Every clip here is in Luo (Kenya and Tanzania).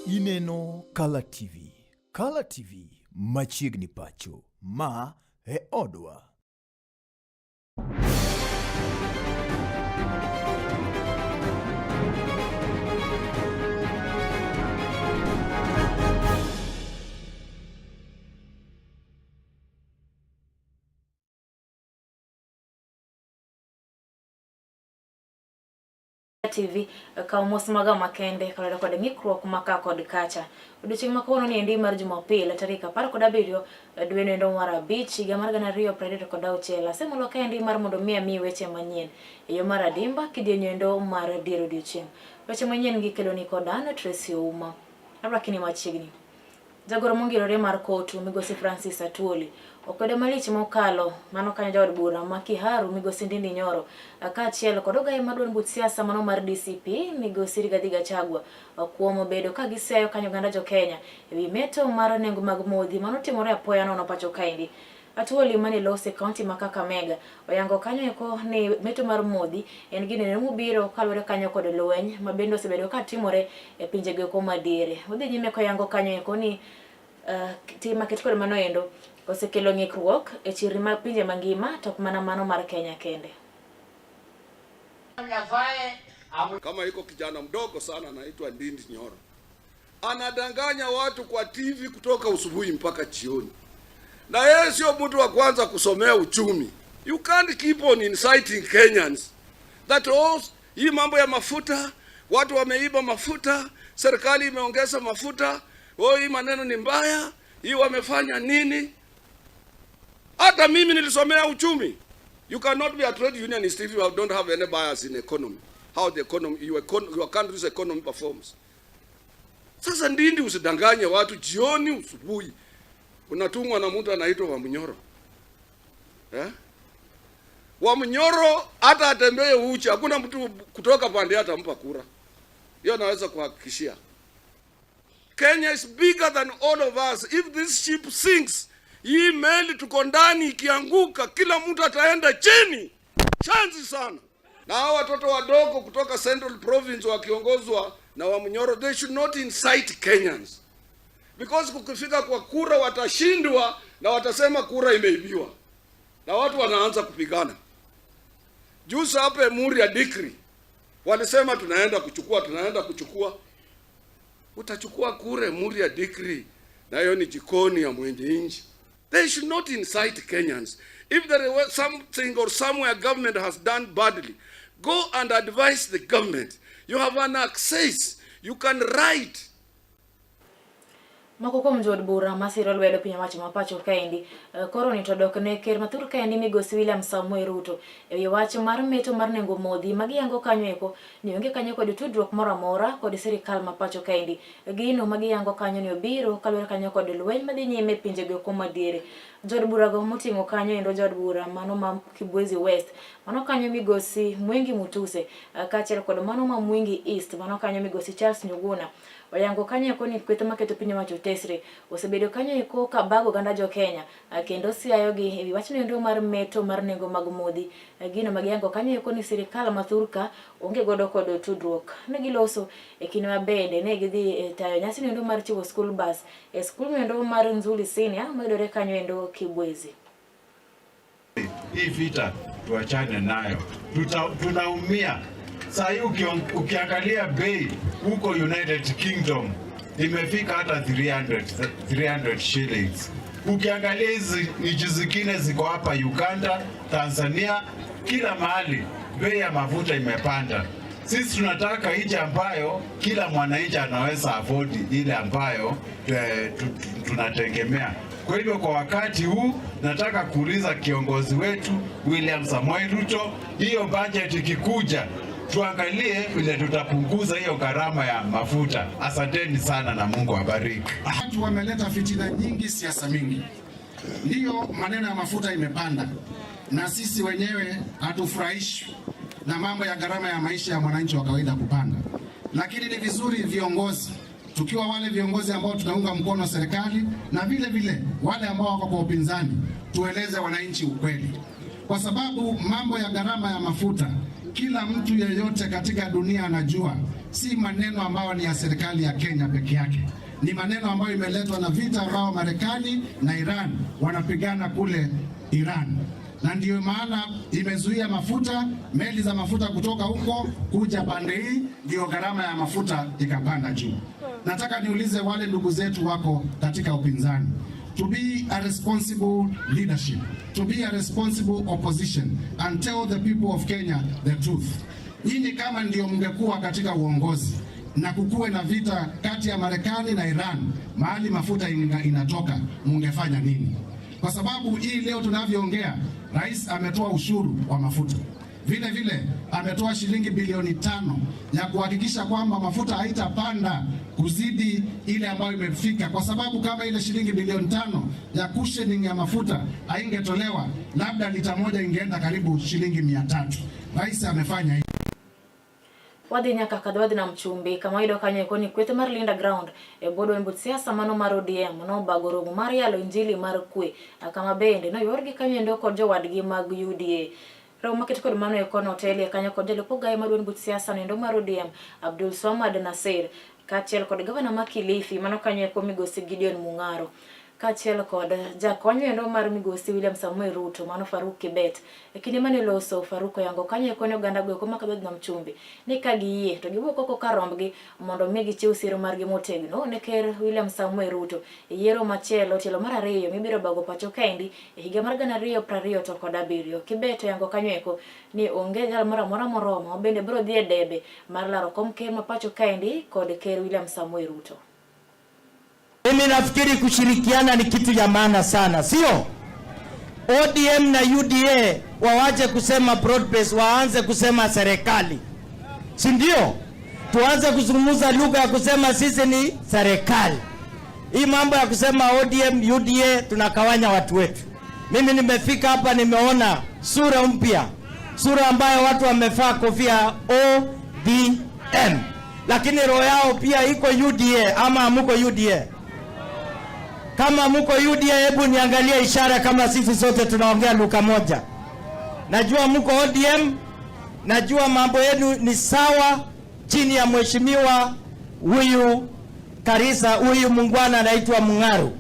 Ineno Kala TV. Kala TV machiegni pacho. Ma e odwa. TV kaw mos maga makende kaluwore kod ng'ikruok ma ka kod kacha. Odiochieng' ma kawuono ni endi mar Jumapil tarik 17 dwe noendo mar abich higa mar 2026. Asemolo kaendi mar mondo mi amiyi weche manyien e yo mar adimba kidieny endo mar dier odiochieng'. Weche manyien gi keloni kod an Tracy Ouma. Arwakini machiegni. Jagoro mongirore mar Kotu, Migosi Francis Atwoli, okwedo malich mokalo mano kanyo jaod bura ma Kiharu, Migosi Ndindi Nyoro, kaachiel kod ogaye mar duond buch siasa mano mar DCP, Migosi Rigathi Gachagua, kuom bedo ka giseyo kanyo oganda jo Kenya ewi meto mar nengo mag modhi manotimore apoya nono pacho kaendi. Atwoli mane lose kaunti ma Kakamega oyango kanyo eko ni meto mar modhi en gino ero mobiro kaluwore kanyo kod lweny ma bende osebedo ka timore e pinjego eko madiere. Odhi nyime koyango kanyo eko ni tim maket kod mano endo osekelo ng'ikruok e chirni mag pinje mangima to ok mana mano mar Kenya kende. Kama iko kijana mdogo sana anaitwa Ndindi Nyoro, anadanganya watu kwa TV kutoka usubuhi mpaka jioni, na yeye sio mtu wa kwanza kusomea uchumi. You can't keep on inciting Kenyans that oh, hii mambo ya mafuta, watu wameiba mafuta, serikali imeongeza mafuta, oh, hii maneno ni mbaya, hii wamefanya nini? Hata mimi nilisomea uchumi. You cannot be a trade unionist if you don't have any bias in economy. How the economy, your country's economy performs. Sasa Ndindi, usidanganye watu jioni usubuhi. Unatumwa na mtu anaitwa Wamunyoro. Eh? Wamunyoro hata atembee uchi, hakuna mtu kutoka pande atampa kura. Hiyo naweza kuhakikishia. Kenya is bigger than all of us. If this ship sinks, hii meli tuko ndani ikianguka, kila mtu ataenda chini. Chanzi sana. Na hao watoto wadogo kutoka Central Province wakiongozwa na Wamunyoro, they should not incite Kenyans. Because kukifika kwa kura watashindwa na watasema kura imeibiwa. Na watu wanaanza kupigana. Juzi hapa Emurua Dikirr walisema tunaenda kuchukua, tunaenda kuchukua. Utachukua kura Emurua Dikirr, na hiyo ni jikoni ya mwenye nchi. They should not incite Kenyans. If there was something or somewhere government has done badly, go and advise the government. You have an access. You can write. Moko kuom jood bura masiro lwedo piny owacho ma pacho kaendi koro ni to dok ne ker mathur kaendi migosi William Samoei Ruto ewi wach mar meto mar nengo modhi magiyango kanyo eko ni onge kanyo kod tudruok moro amora kod sirikal ma pacho kaendi. Gino magiyango kanyo ni obiro kaluwore kanyo kod lweny madhi nyime e pinjego eko madiere. Jood burago moting'o kanyo endo jood bura mano ma Kibwezi West, mano kanyo migosi Mwengi Mutuse, kaachiel kod mano ma Mwingi East, mano kanyo migosi Charles Njuguna. Oyango kanyo eko ni kweth maketo piny owacho tesre osebedo kanyo eko ka bago oganda jo Kenya kendo siayogi ewi wachno endo mar meto mar nengo mag modhi. Gino magiyango kanyo eko ni sirikal ma thurka onge godo kod tudruok. Ne giloso e kinde ma bende ne gidhi tayo nyasi no endo mar chiwo school bus e skul no endo mar Nzuli Senior mayudore kanyo endo Kibwezi. Hii vita tuachane nayo, tunaumia. Saa hii ukiangalia bei huko United Kingdom imefika hata 300 shillings. Ukiangalia hizi nchi zingine ziko hapa Uganda, Tanzania, kila mahali bei ya mafuta imepanda. Sisi tunataka nchi ambayo kila mwananchi anaweza afford ile ambayo tunategemea. Kwa hivyo kwa wakati huu nataka kuuliza kiongozi wetu William Samoei Ruto, hiyo budget ikikuja tuangalie vile tutapunguza hiyo gharama ya mafuta. Asanteni sana na Mungu awabariki. Watu wameleta fitina nyingi, siasa mingi. Ndiyo maneno ya mafuta imepanda, na sisi wenyewe hatufurahishwi na mambo ya gharama ya maisha ya mwananchi wa kawaida kupanda. Lakini ni vizuri viongozi, tukiwa wale viongozi ambao tunaunga mkono serikali na vile vile wale ambao wako kwa upinzani, tueleze wananchi ukweli, kwa sababu mambo ya gharama ya mafuta kila mtu yeyote katika dunia anajua si maneno ambayo ni ya serikali ya Kenya peke yake, ni maneno ambayo imeletwa na vita ambao Marekani na Iran wanapigana kule Iran, na ndiyo maana imezuia mafuta, meli za mafuta kutoka huko kuja pande hii, ndiyo gharama ya mafuta ikapanda juu. Nataka niulize wale ndugu zetu wako katika upinzani, to be a responsible leadership, to be a responsible opposition and tell the people of Kenya the truth. Nyinyi kama ndio mngekuwa katika uongozi na kukuwe na vita kati ya Marekani na Iran, mahali mafuta inatoka, mungefanya nini? Kwa sababu hii leo tunavyoongea, rais ametoa ushuru wa mafuta, vile vile ametoa shilingi bilioni 5 ya kuhakikisha kwamba mafuta haitapanda kuzidi ile ambayo imefika, kwa sababu kama ile shilingi bilioni 5 ya cushioning ya mafuta haingetolewa, labda lita moja ingeenda karibu shilingi 300. Rais amefanya hivi. Wadhi nyaka kadho wadhi nam chumbi kama wayudo kanyo eko ni kweth mar Linda Ground e bwo duond buch siasa mano mar ODM nobago romo mar yalo injili mar kwe, kama bende noyorgi kanyo endo kod jowadgi mag UDA. Romo maket kod mano eko notelie kanyo kod jalup ogaye mar duond buch siasa no endo mar ODM Abdul Swamad Nasir, kaachiel kod gavana ma Kilifi mano kanyo eko migosi Gideon Mung'aro, kaachiel kod jakony endo mar migosi William Samoei Ruto mano Faruk Kibet. E kinde mane loso, Faruk oyango kanyo eko ne oganda goeko makadho nam chumbi ni ka giyie to giwuok oko kar rombgi mondo mi gichiw siro margi motegno ne ker William Samoei Ruto e yiero machielo, tielo mar ariyo mibiro bago pacho kaendi e higa mar 2027. Kibet oyango kanyo eko ni onge jal moro amora moromo bende biro dhi e debe mar laro kom ker ma pacho kaendi kod ker William Samoei Ruto. Mimi nafikiri kushirikiana ni kitu ya maana sana, sio? ODM na UDA wawache kusema broad base, waanze kusema serikali, si ndio? Tuanze kuzungumza lugha ya kusema sisi ni serikali. Hii mambo ya kusema ODM UDA tunakawanya watu wetu. Mimi nimefika hapa, nimeona sura mpya, sura ambayo watu wamevaa kofia ODM, lakini roho yao pia iko UDA. Ama muko UDA? Kama muko UDA, hebu niangalie ishara kama sisi sote tunaongea lugha moja. Najua muko ODM, najua mambo yenu ni sawa chini ya mheshimiwa huyu Karisa, huyu mungwana anaitwa Mung'aru.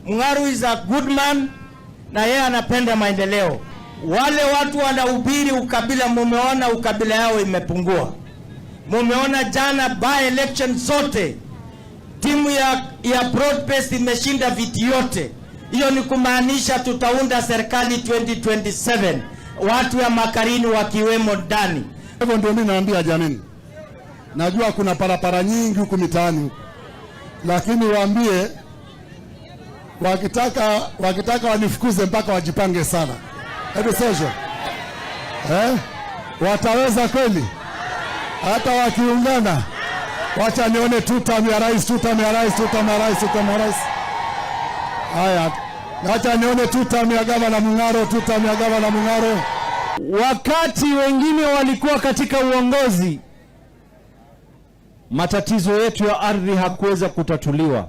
Mung'aru is a good man na yeye anapenda maendeleo. Wale watu wanahubiri ukabila, mumeona ukabila yao imepungua. Mumeona jana by election zote timu ya broad base imeshinda viti yote. Hiyo ni kumaanisha tutaunda serikali 2027, watu ya Magarini wakiwemo ndani. Hivyo ndio mimi naambia jamani, najua kuna parapara nyingi huku mitaani, lakini waambie wakitaka wanifukuze mpaka wajipange sana. Hebu sasa, wataweza kweli? Hata wakiungana, wacha nione tutam ya rais, tutam ya rais, tutam ya rais, tutam ya rais. Haya, wacha nione tutam ya gavana Mung'aro, tutam ya gavana Mung'aro. Wakati wengine walikuwa katika uongozi, matatizo yetu ya ardhi hakuweza kutatuliwa.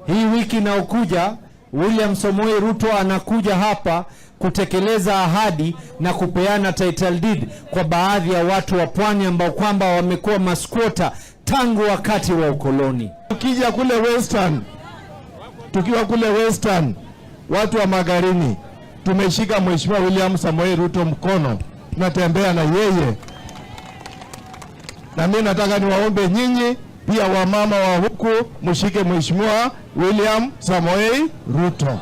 Hii wiki inayokuja William Samoei Ruto anakuja hapa kutekeleza ahadi na kupeana title deed kwa baadhi ya watu wa pwani ambao kwamba wamekuwa masquatter tangu wakati wa ukoloni. Tukija kule Western, tukiwa kule Western, watu wa Magarini tumeshika Mheshimiwa William Samoei Ruto mkono, tunatembea na yeye, na mimi nataka niwaombe nyinyi pia wamama wa huku mshike Mheshimiwa William Samoei Ruto.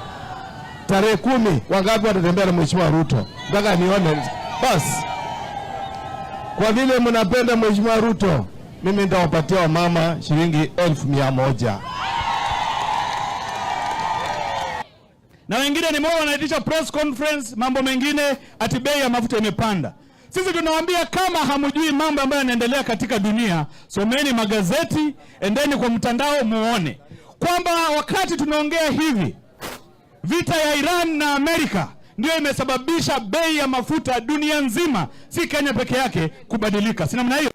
Tarehe 10 wangapi watatembea na Mheshimiwa Ruto? Nataka nione basi. Kwa vile mnapenda Mheshimiwa Ruto, mimi nitawapatia wamama shilingi 100,000. Na wengine nimeona wanaitisha press conference, mambo mengine ati bei ya mafuta imepanda. Sisi tunawaambia kama hamjui mambo ambayo yanaendelea katika dunia, someni magazeti, endeni kwa mtandao muone kwamba wakati tunaongea hivi, vita ya Iran na Amerika ndio imesababisha bei ya mafuta dunia nzima, si Kenya peke yake, kubadilika. Si namna hiyo?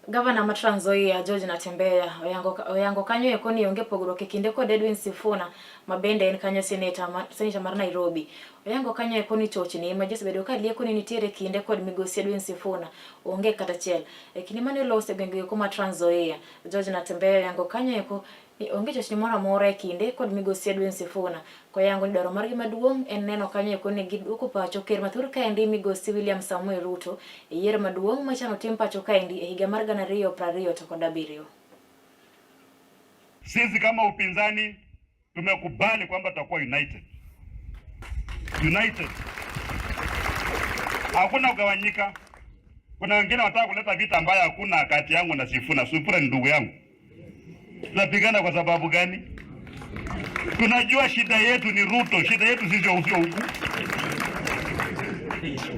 Gavana ma Trans Nzoia George Natembeya oyango, oyango kanyo eko ni onge pogruok e kinde kod Edwin Sifuna ma bende en kanyo seneta ma, seneta mar Nairobi. Oyango kanyo eko ni chochni ma ji osebedo ka lieko ni nitiere kinde kod migosi Edwin Sifuna onge kata achiel. E kinde mane olose e gwenge eko ma Trans Nzoia, George Natembeya oyango kanyo eko ni onge chochni moro amora e kinde kod migosi Edwin Sifuna. Koyango ni dwaro margi maduong' en neno kanyo eko ni giduoko pacho ker mathur kaendi migosi William Samoei Ruto e yiero maduong' ma ichano tim pacho kaendi e higa mar 2027. Sisi kama upinzani tumekubali kwamba tutakuwa united. United. Hakuna kugawanyika. Kuna wengine wanataka kuleta vita ambayo hakuna kati yangu na Sifuna. Sifuna ni ndugu yangu. Tunapigana kwa sababu gani? Tunajua shida yetu ni Ruto, shida yetu sisi sio huku.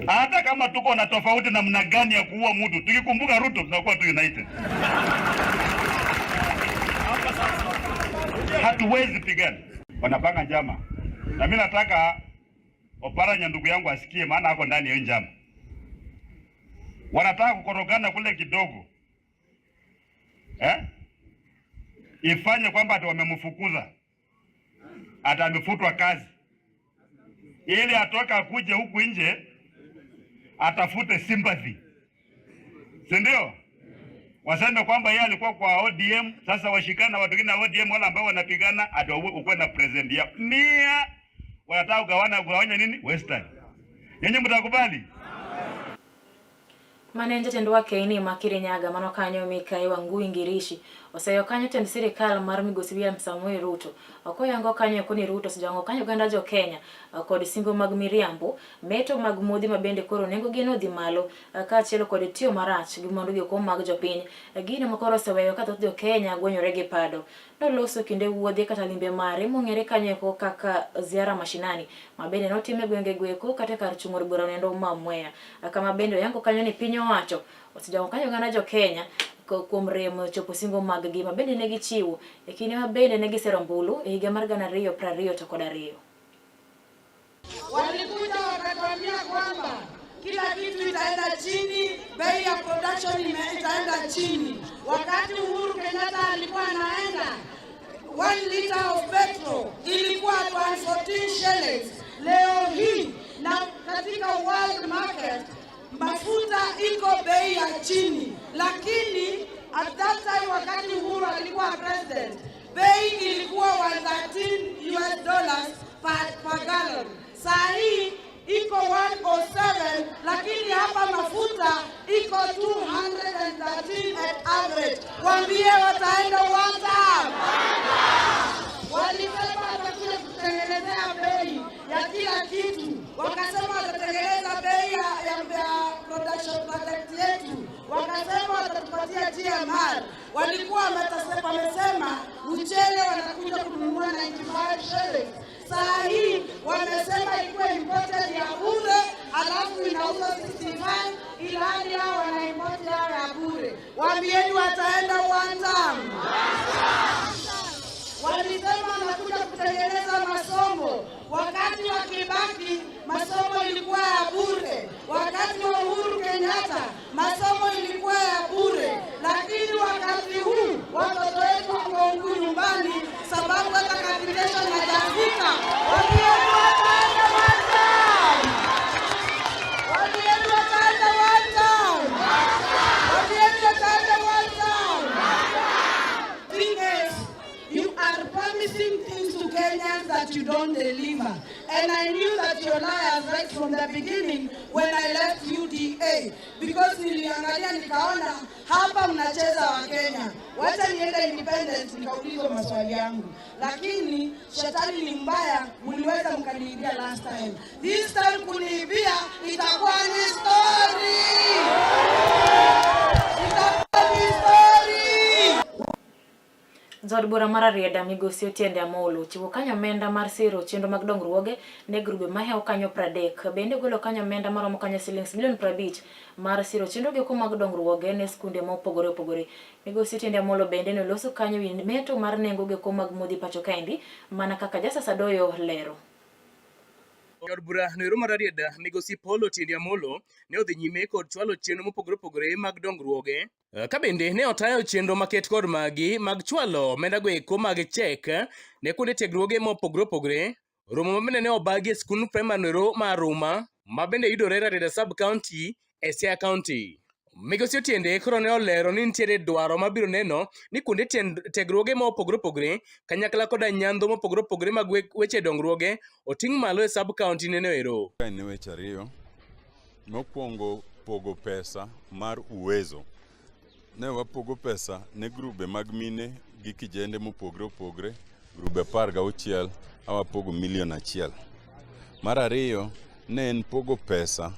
Hata kama tuko na tofauti namna gani ya kuua mtu, tukikumbuka Ruto tunakuwa tu united. Hatuwezi pigana, wanapanga njama, na mimi nataka Oparanya ndugu yangu asikie, maana ako ndani ya hiyo njama. Wanataka kukorogana kule kidogo eh? Ifanye kwamba ati wamemfukuza ati amefutwa kazi, ili atoke akuje huku nje atafute sympathy, si ndio? Waseme kwamba yeye alikuwa kwa ODM, sasa washikana na watu wengine wa ODM wale ambao wanapigana, ati ukuwe na president yao. Nia wanataka kugawana kugawanya nini Western. Nyinyi mtakubali? Mane en jatend wakeini ma Kirinyaga mano kanyo Mikai Wangui Ngirici oseyo kanyo tend sirikal mar migosi William Samoei Ruto. Ok oyango kanyo eko ni Ruto osejwang'o kanyo oganda jo Kenya kod singo mag miriambo, meto mag modhi ma bende koro nengo gi nodhi malo kaachiel kod tiyo marach gi mwandu gi mag jopiny. Gino ma koro oseweyo ka thoth jo Kenya gwenyore gi pado. Noloso kinde wuodhe kata limbe mare mong'ere kanyo eko kaka Ziara Mashinani ma bende notim e gwenge goeko kata kar chung' od bura noendo ma Mwea. Kama bende oyango kanyo ni piny owacho osejwang'o kanyo oganda jo Kenya kuom rem chopo singo mag gi ma bende ne gichiwo e kinde ma bende ne gisero ombulu e higa mar 2022. Walikuja wakatuambia kwamba kila kitu itaenda chini, bei ya production itaenda chini. Wakati Uhuru Kenyatta alikuwa anaenda, 1 liter of petrol ilikuwa 114 shillings. Leo hii na katika world market mafuta iko bei ya chini, lakini at that time wakati Uhuru alikuwa president, bei ilikuwa 113 US dollars per gallon. Saa hii iko 107, lakini hapa mafuta iko 213 at average. Waambie wataenda one time. Walisema watakuja kutengenezea bei ya kila kitu, wakasema watatengeneza bei ya production product yetu, wakasema watatupatia GMR. Walikuwa wamesema mchele wanakuja kununua 95 shillings. Saa hii wamesema ikuwe imported ya bure, alafu inauzwa 65, ilhali hao wana import yao ya bure. Waambieni wataenda one time. Walisema wanakuja kutengeneza masomo. Wakati wa Kibaki masomo ilikuwa ya bure, wakati wa Uhuru Kenyatta masomo ilikuwa ya bure, lakini wakati huu watoto wetu wako huku nyumbani sababu hata capitation hajafika. Waambieni wataenda one time. Waambieni wataenda one time. Waambieni wataenda one time. Thing is, you are promising things to Kenyans that you don't deliver. And I knew that you're liars right from the beginning when I left UDA. Because niliangalia nikaona hapa mnacheza wa Kenya. Wacha niende independent nikaulizwa maswali yangu. Lakini shetani ni mbaya, mliweza mkaniibia last time. This time kuniibia itakuwa ni story. Itakuwa ni story. Jaod bura mar Rarieda migosi Otiende Amollo ochiwo kanyo omenda mar siro chenro mag dongruoge ne grube mahewo kanyo 30. Bende ogolo kanyo omenda maromo kanyo silings milion 50 mar siro chenro goeko mag dongruoge ne skunde ma opogore opogore. Migosi Otiende Amollo bende noloso kanyo wi meto mar nengo goeko mag modhi pacho kaendi mana kaka Justus Adoyo lero. Jaod bura noero mar Rarieda migosi Paul Otiende Amolo ne odhi nyime kod chwalo chenro mopogore opogore mag dongruoge eh, ka bende ne otayo chenro maket kod magi mag chwalo omenda go eko mag chek ne kuonde tiegruoge mopogore opogore. Romo ma bende ne obagi e skund primary noero ma Aruma ma bende yudore Rarieda sub county e Siaya County. Migosi Otiende koro ne olero ni nitiere dwaro mabiro neno ni kuonde tiegruoge ma opogore opogore kanyakla koda nyandho mopogore opogore mag weche dongruoge oting' malo e sub county neno ero. Ka ne weche ariyo, mokwongo pogo pesa mar Uwezo. Ne wapogo pesa ne grube mag mine gi kijende mopogre opogre, grube 16, awapogo milion achiel. Mar ariyo, ne en pogo pesa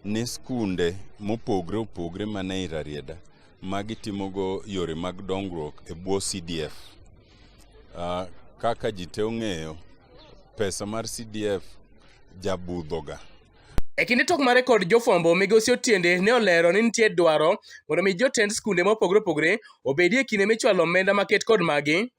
ne skunde mopogre opogre man ei Rarieda ma gitimogo yore mag dongruok e bwo CDF. Uh, kaka ji te ong'eyo, pesa mar CDF jabudhoga. E kinde twak mare kod jofwambo, Migosi Otiende ne olero ni nitie dwaro mondo mi jotend skunde mopogore opogore obedie e kinde michwalo omenda maket kod magi.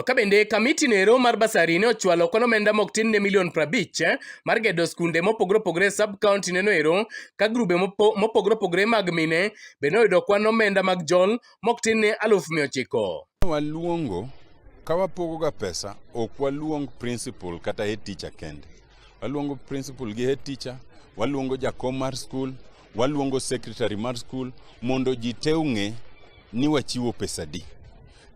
Ka bende kamiti noero mar basari ne ochwalo kwan omenda mok tin ne milion 50 mar gedo skunde mopogore opogore e sub county neno ero ka grube mopogore opogore mag mine bende oyudo kwan omenda mag jol mok tin ne 900,000. Waluongo ka wapogoga pesa ok waluong principal kata head teacher kende. Waluongo principal gi head teacher, waluongo jakom mar skul, waluongo secretary mar skul mondo ji te ong'e ni wachiwo pesa di.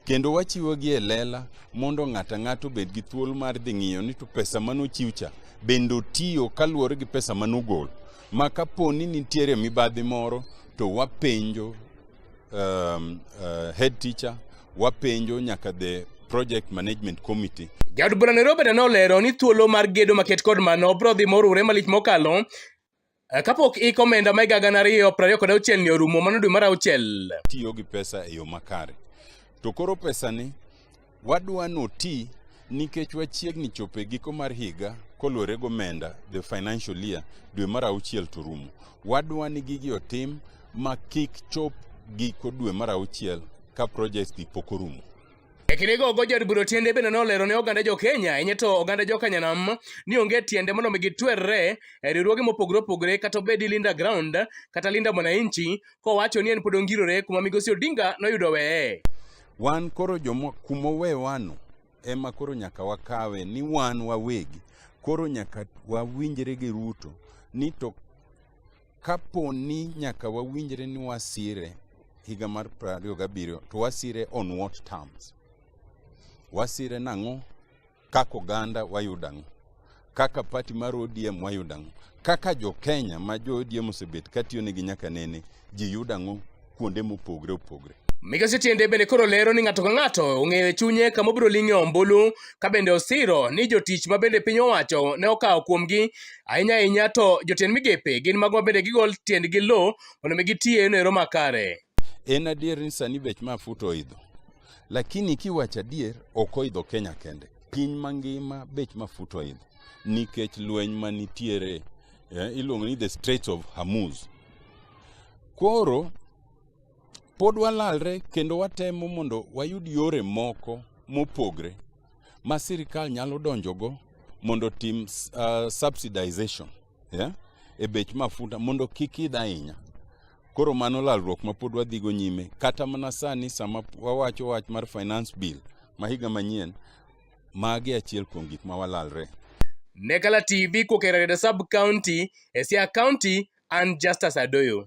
Kendo wachiwo gi e lela mondo ng'ato ang'ato obed gi thuolo mar dhi ng'iyo ni to pesa manochiw cha bende otiyo kaluwore gi pesa manogol. Ma kapo ni nitiere mibadhi moro to wapenjo head teacher, wapenjo nyaka the project management committee. Jaod bura Nairobi bende nolero ni thuolo mar gedo maket kod mano biro dhi moruwre malich mokalo kapok ik omenda ma higa 2026 ni orumo mano dwe mar auchiel. Tiyo gi pesa e yo makare. To koro pesa ni wadwa noti nikech wachiegni chopo e giko mar higa koluwore gomenda the financial year dwe mar auchiel to rumo. Wadwa ni gigi otim ma kik chop giko dwe mar auchiel ka projects gi pok orumo. E kindego ogo jaod bura Otiende bende nolero ne oganda jo Kenya ahinya to oganda jo Kanyanam ni onge tiende mondo mi gitwerre e riwruoge mopogore opogore kata obedi Linda Ground kata Linda Mwananchi kowacho ni en pod ongirore kuma migosi Odinga noyudo weye. Wan koro joma kumowewano ema koro nyaka wakawe ni wan wawegi koro nyaka wawinjre gi Ruto ni to kapo ni nyaka wawinjre ni wasire higa mar 27 to wasire on what terms? Wasire nang'o? Kaka oganda wayudo ang'o? Kaka party mar ODM wayudo ang'o? Kaka jo Kenya ma jo ODM osebet katiyo negi nyaka nene, ji yudo ang'o kuonde mopogre opogre? Migosi Otiende bende koro lero ni ng'ato ka ng'ato ong'eyo e chunye kama obiro ling'e ombulu ka bende osiro ni jotich ma bende piny owacho ne okawo kuomgi ahinya ahinya to jotend migepe gin mago ma bende gigol tiendgi lo mondo mi giti e yono makare. En adier ni sani bech mafuta oidho, lakini kiwacho adier ok oidho Kenya kende, piny mangima bech mafuta oidho nikech lweny manitiere iluongo ni the Straits of Hormuz. Koro pod walalre kendo watemo mondo wayud yore moko mopogre ma sirikal nyalo donjogo mondo otim subsidization e bech mafuta mondo kik idh ahinya. Koro mano lalruok ma pod wadhigo nyime kata mana sani sama wawacho wach mar finance bill ma higa manyien, magi achiel kuom gik ma walalre. Nekala TV kuok e Rarieda Sub County e Siaya County an Justus Adoyo.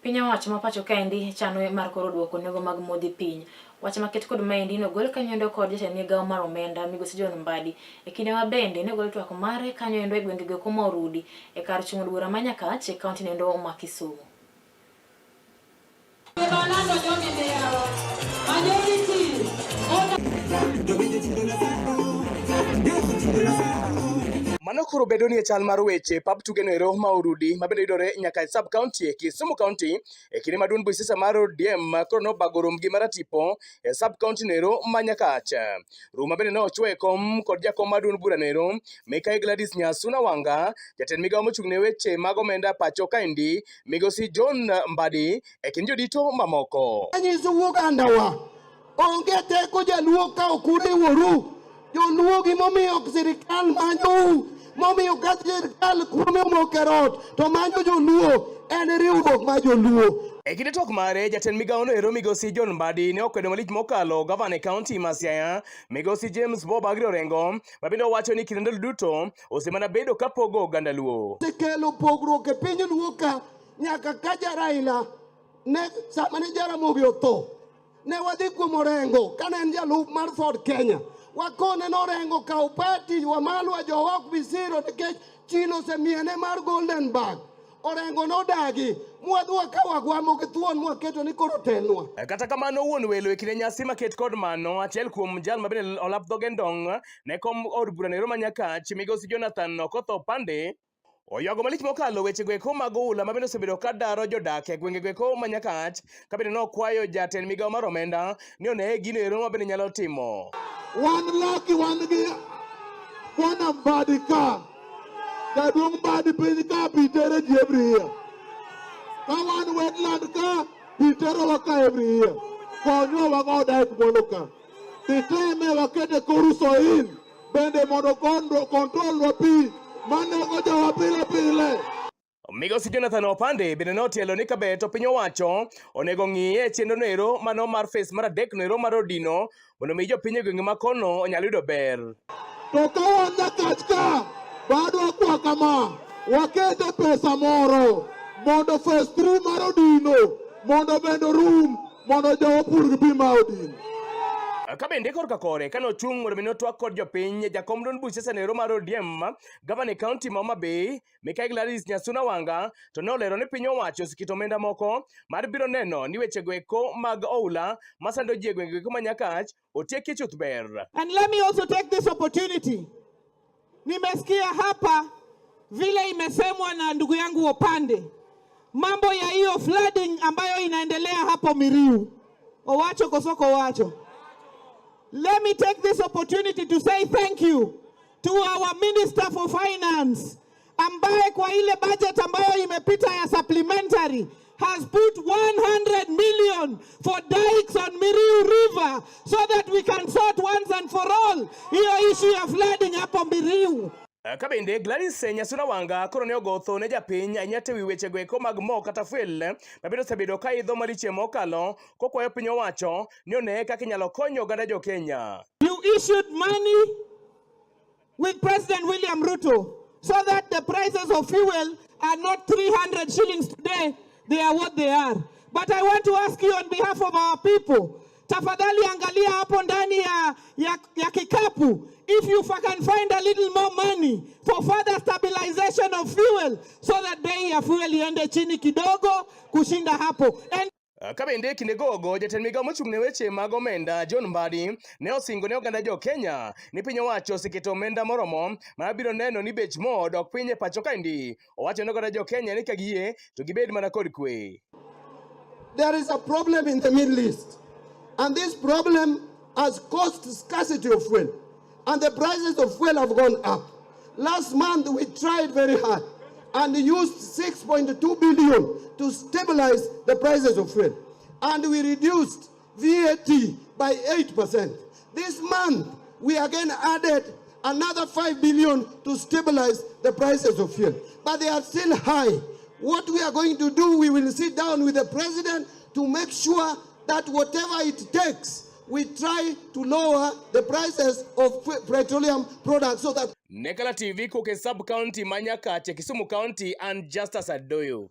Piny owacho ma pacho kaendi chano mar koro duoko nengo mag modhi piny. Wach maket kod maendi nogol kanyoendo kod jatend migawo mar omenda migosi John Mbadi. E kinde ma bende nogol twak mare kanyoendo e gwenge goeko ma Orudi e kar chung' od bura ma Nyakach e kaunti noendo ma Kisumu. Mano koro bedo ni e chal mar weche pap tuge no ero ma Orudi ma bende yudore nyaka e sub county e Kisumu County e kinde ma duond buch mar ODM koro nobago romgi maratipo e sub county no ero ma Nyakach. Rum ma bende ne ochwo e kom kod jakom mar duond bura no ero Mikai Gladys Nyasuna Wanga, jatend migawo mochung' ne weche mag omenda pacho kaendi Migosi John Mbadi e kind jodito mamoko. Anyisou ogandawa, onge teko jaluo ka ok uriworu. Joluo gimomiyo ok sirikal manyou. Momiyo ka sirkal kuome omoko e rot to manyo joluo en riwruok mar joluo. E kinde twak mare, jatend migawono ero migosi John Mbadi ne okwedo malich mokalo gavana e kaunti ma Siaya migosi James Bob Agri Orengo ma bende owacho ni kinde ndalo duto osemana bedo ka pogo oganda Luo. Osekelo pogruok e piny Luo ka nyaka ka Jaraila ne sama ne Jaramogi otho ne wadhi kuom Orengo kane en jalup mar Ford Kenya wakone ni Orengo kaw party Wamalwa jowa ok bi siro nikech chilo osemiene mar Golden Bag. Orengo nodagi mwadhi wakawo agwambo gi thuon mwaketo ni koro telnwa. Kata kamano wuon welo e kinde nyasi maket kod mano achiel kuom jal ma bende olap dhoge ndong' ne kom od bura nero ma Nyakach migosi Jonathan Okoth Opande oywago malich mokalo weche goeko mag oula ma bende osebedo ka daro jodak e gwenge goeko ma Nyakach ka bende nokwayo jatend migawo mar omenda ni oneye gino ero ma bende nyalo timo. Wan lucky wan gi Bwana Mbadi ka. Jaduong' Mbadi piny ka pi tere ji every year. Ka wan wetland ka pi terowa ka every year. Konywa wago dike mwalo ka. Kitime wakete koru soin bende mondo control wa pi manego jowa pile pile. Migosi Jonathan Opande bende notielo ni kaber to piny owacho onego ng'iye chenro noero mano mar phase mar adek noero mar Odino mondo mi jopiny e gwenge ma kono onyal yudo ber. To ka wan Nyakach ka, badwa kwa kama, wakete pesa moro mondo phase 3 mar Odino mondo bende orum mondo jowa opur gi pi ma Odino. Ka bende korka kore kane ochung' mondo mi notwak kod jopiny, jakom duond buch siasa noero mar ODM, gavana e kaunti ma Homa Bay, Mikai Gladys Nyasuna Wanga to ne olero ni piny owacho oseketo omenda moko mar biro neno ni wechego eko mag oula masando ji e gwenge eko ma Nyakach otieki chuth ber. And let me also take this opportunity. Nimesikia hapa vile imesemwa na ndugu yangu Opande, mambo ya hiyo flooding ambayo inaendelea hapo Miriu. Owacho kosoko owacho. Let me take this opportunity to say thank you to our Minister for Finance ambaye kwa ile budget ambayo imepita ya supplementary has put 100 million for dikes on Miriu River so that we can sort once and for all hiyo issue ya flooding hapo Miriu. Ka bende Gladys Nyasuna Wanga koro ne ogotho ne japiny ahinya te wi wechego eko mag mo kata fuel ma bende osebedo ka idho malich mokalo kokwayo piny owacho ni oneye kaka inyalo konyo oganda jo Kenya. You issued money with President William Ruto so that the prices of fuel are not 300 shillings today, they are what they are. But I want to ask you on behalf of our people, tafadhali angalia hapo ndani ya kikapu if you can find a little more money for further stabilization of fuel so that bei ya fuel iende chini kidogo kushinda hapo. And Ka bende kinde gogo jatend migawo mochung' ne weche mag omenda John Mbadi ne osingo ne oganda jo Kenya ni piny owacho oseketo omenda moromo ma biro neno ni bech mo dok piny e pacho kaendi. Owacho ne oganda jo Kenya ni ka giyie to gibed mana kod kwe. There is a problem in the Middle East, and this problem has caused scarcity of fuel, and the prices of fuel have gone up. Last month we tried very hard and used 6.2 billion to stabilize the prices of fuel, and we reduced VAT by 8%. This month we again added another 5 billion to stabilize the prices of fuel, but they are still high. What we are going to do, we will sit down with the president to make sure that whatever it takes, we try to lower the prices of petroleum products so that Nekala TV koke sub county ma Nyakache, Kisumu County and Justus Adoyo.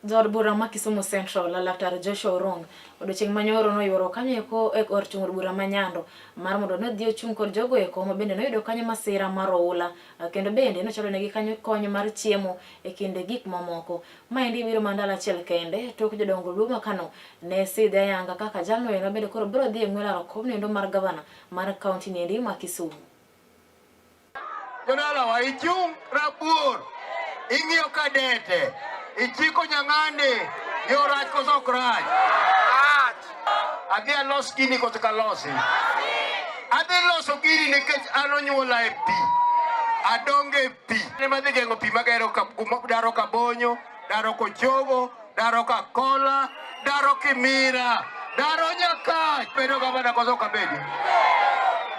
Jaod bura ma Kisumu Central, Laktar Joshua Orong, odiochieng' manyoro noyuoro kanyo eko e kor chung' od bura ma Nyando mar mondo ne odhi ochung' kod jogo eko ma bende noyudo kanyo masira mar oula kendo bende nochwalo negi kanyo kony mar chiemo e kind gik mamoko. Maendi biro mana ndalo achiel kende tok jodongo Luo ma Kano ne sidhe ayanga kaka jalno endo bende koro biro dhi e ng'we laro kom noendo mar gavana mar kaunti niendi ma Kisumu. Jodalawa ichung' rabuor, ing'iyo kadete, ichiko nyang'ande, yo rach koso ok rach? Rach. Adhi alos gini koso kalosi? Adhi loso gini nikech an onyuola e pi. Adongo e pi. Ne madhi geng'o pi magero daro Kabonyo, daro Kochogo, daro Kakola, daro Kimira, daro Nyakach. Bedo gavana koso ok abedi?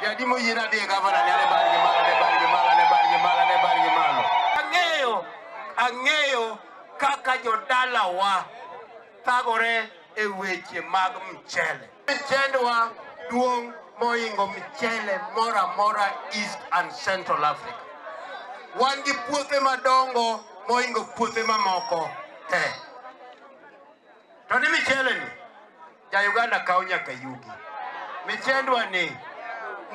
Jadi moyiena dhi e gavana ni an e bargi mar malo, ane badgi malo, ane badgi malo. Ang'eyo, ang'eyo kaka jodalawa thagore e weche mag mchele. Mchendwa duong' mohingo mchele moro amora East and Central Africa. Wan gi puothe madongo mohingo puothe mamoko te. To ni michele ni, ja Uganda kawo nyaka yugi. Michendwa ni,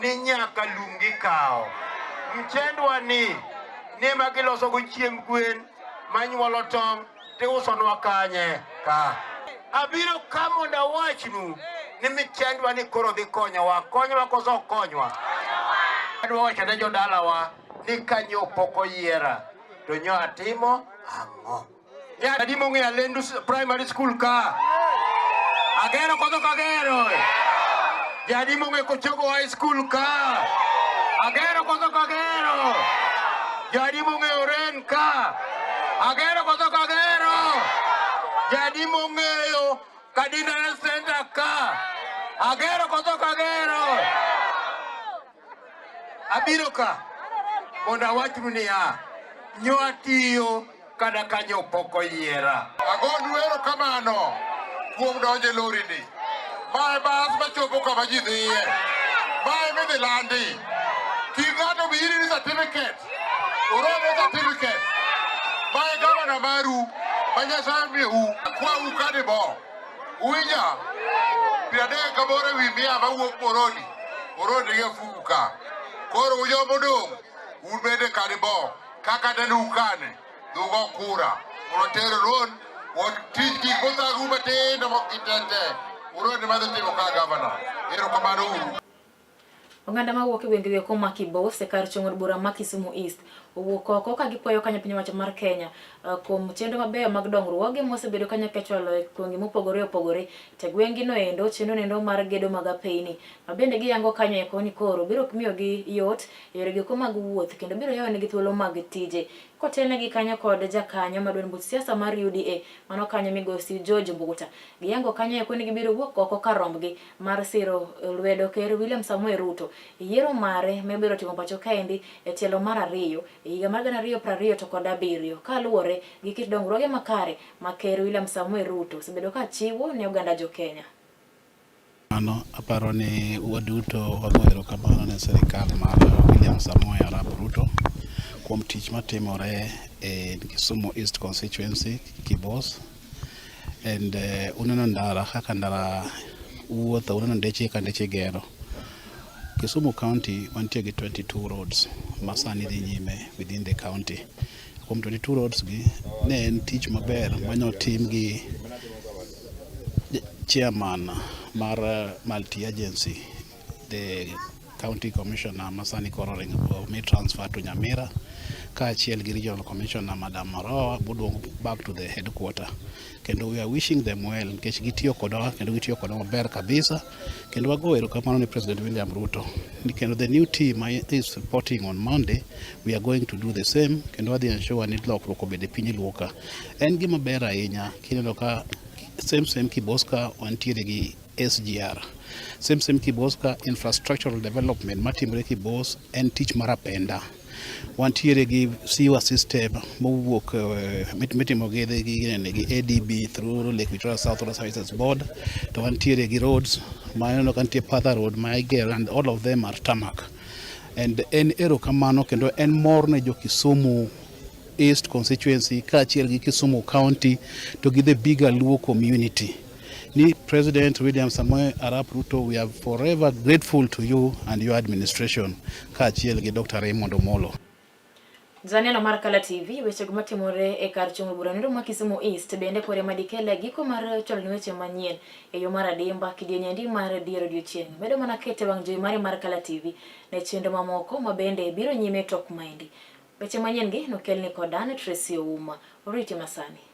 ni nyaka lum gikawo. Mchendwa ni, ni ema giloso go chiemb gwen manyuolo tong' tiusonwa kanye ka. Abiro ka mondo awachnu ni michendwa ni koro dhi konyowa. Konyowa koso ok konywa? Adwa wacho ne jodalawa ni kanyo pok oyiera to nyo atimo ang'o? Adi mong'eyo Alendu Primary School ka? Agero koso kagero? Jadi mong'eyo Kochogo High School ka? Agero koso kagero? Jadi mong'eyo Ren ka? Agero koso kagero? Jadi mong'eyo Kadinda Health Center ka? Agero koso kagero? Abiro ka mondo awachnu niya, nyo atiyo kata kanyo pok oyiera. Agonu erokamano kuom donjo e lori ni. Mae bas machopo kama ji dhiye. Mae midhi landi. Kik ng'ato bi iri ni certificate. Orone certificate. Mae gavana maru ma Nyasaye omiyou. Akwau kadibo. Uwinja? 38 ewi mia mawuok Moroni. Moroni gi Afuku ka. Koro ujoma odong' un bende kadibo. Kaka nene ukane. Dhugo kura. Mondo ter Ron watich gik mothagu matindo mok gitete. Uron ema dhi timo ka gavana. Erokamano uru. Oganda mawuok e gwenge eko ma Kibos e kar chung' od bura ma Kisumu East owuok oko ka gipuoyo kanyo piny owacho mar Kenya eh, kuom chenro mabeyo mag dongruoge mosebedo kanyo kechwalo e gwenge mopogore opogore to e gweng'gi no endo chenro nendo mar gedo mag apeyni ma bende giyango kanyo eko ni koro biro miyogi yot e yore gieko mag wuoth kendo biro yawonegi thuolo mag tije kotelnegi kanyo kod jakanyo ma duond buch siasa mar UDA mano kanyo migosi George Mbuguta giyango kanyo eko ni gibiro wuok oko kar rombgi mar siro lwedo Ker William Samoei Ruto e yiero mare ma ibiro timo pacho kaendi e tielo mar ariyo e higa mar 2027 kaluwore gi kit dongruoge makare ma Ker William Samoei Ruto osebedo ka chiwo ne oganda jo Kenya. Mano aparo ni waduto wago erokamano ne sirikal mar William Samoei Arap Ruto kuom tich matimore e Kisumu East Constituency, Kibos. And uneno ndara kaka ndara wuotho, uneno ndeche ka ndeche gero. Kisumu County wantie gi 22 roads ma sani dhi nyime within the county. Kuom 22 roads gi, ne en tich maber mane otim gi chairman mar multi agency the county commissioner ma sani koro omi transfer to Nyamira kaachiel gi regional commissioner Madam Marowa boduong back to the headquarter kendo we are wishing them well nikech gitiyo kodwa kendo gitiyo kodwa maber kabisa kendo wago erokamano ni President William Ruto ni kendo the new team is reporting on Monday we are going to do the same kendo wadhi ensure ni lokruok obed e piny Luo ka en gima ber ahinya kineno ka same same Kiboska wantiere gi SGR same same Kiboska infrastructural development matimore Kibos en tich mar apenda wantiere gi sewer system mowuok mitimo gi gi ADB through Lake Victoria South Water Services Board to wantiere gi roads ma ineno ka nitie Patha Road ma igero and all of them are tarmac and en erokamano kendo en mor ne jo Kisumu East constituency kaachiel gi Kisumu County to gi the bigger Luo community ni President William Samoei Arap Ruto, we are forever grateful to you and your administration kaachiel gi Dr. Raymond Omolo. Janeno mar Kala TV, wechego matimore e kar chung' bura noendo ma Kisumu East bende kore madikele e giko mar chwalo weche manyien e yo mar adimba kidieny endi mar dier odiochieng'. Medo mana kete wang' jowi mari mar Kala TV ne chenro mamoko ma bende biro nyime tok maendi. Weche manyien gi nokelni kod an Tracy Ouma. Oriti masani.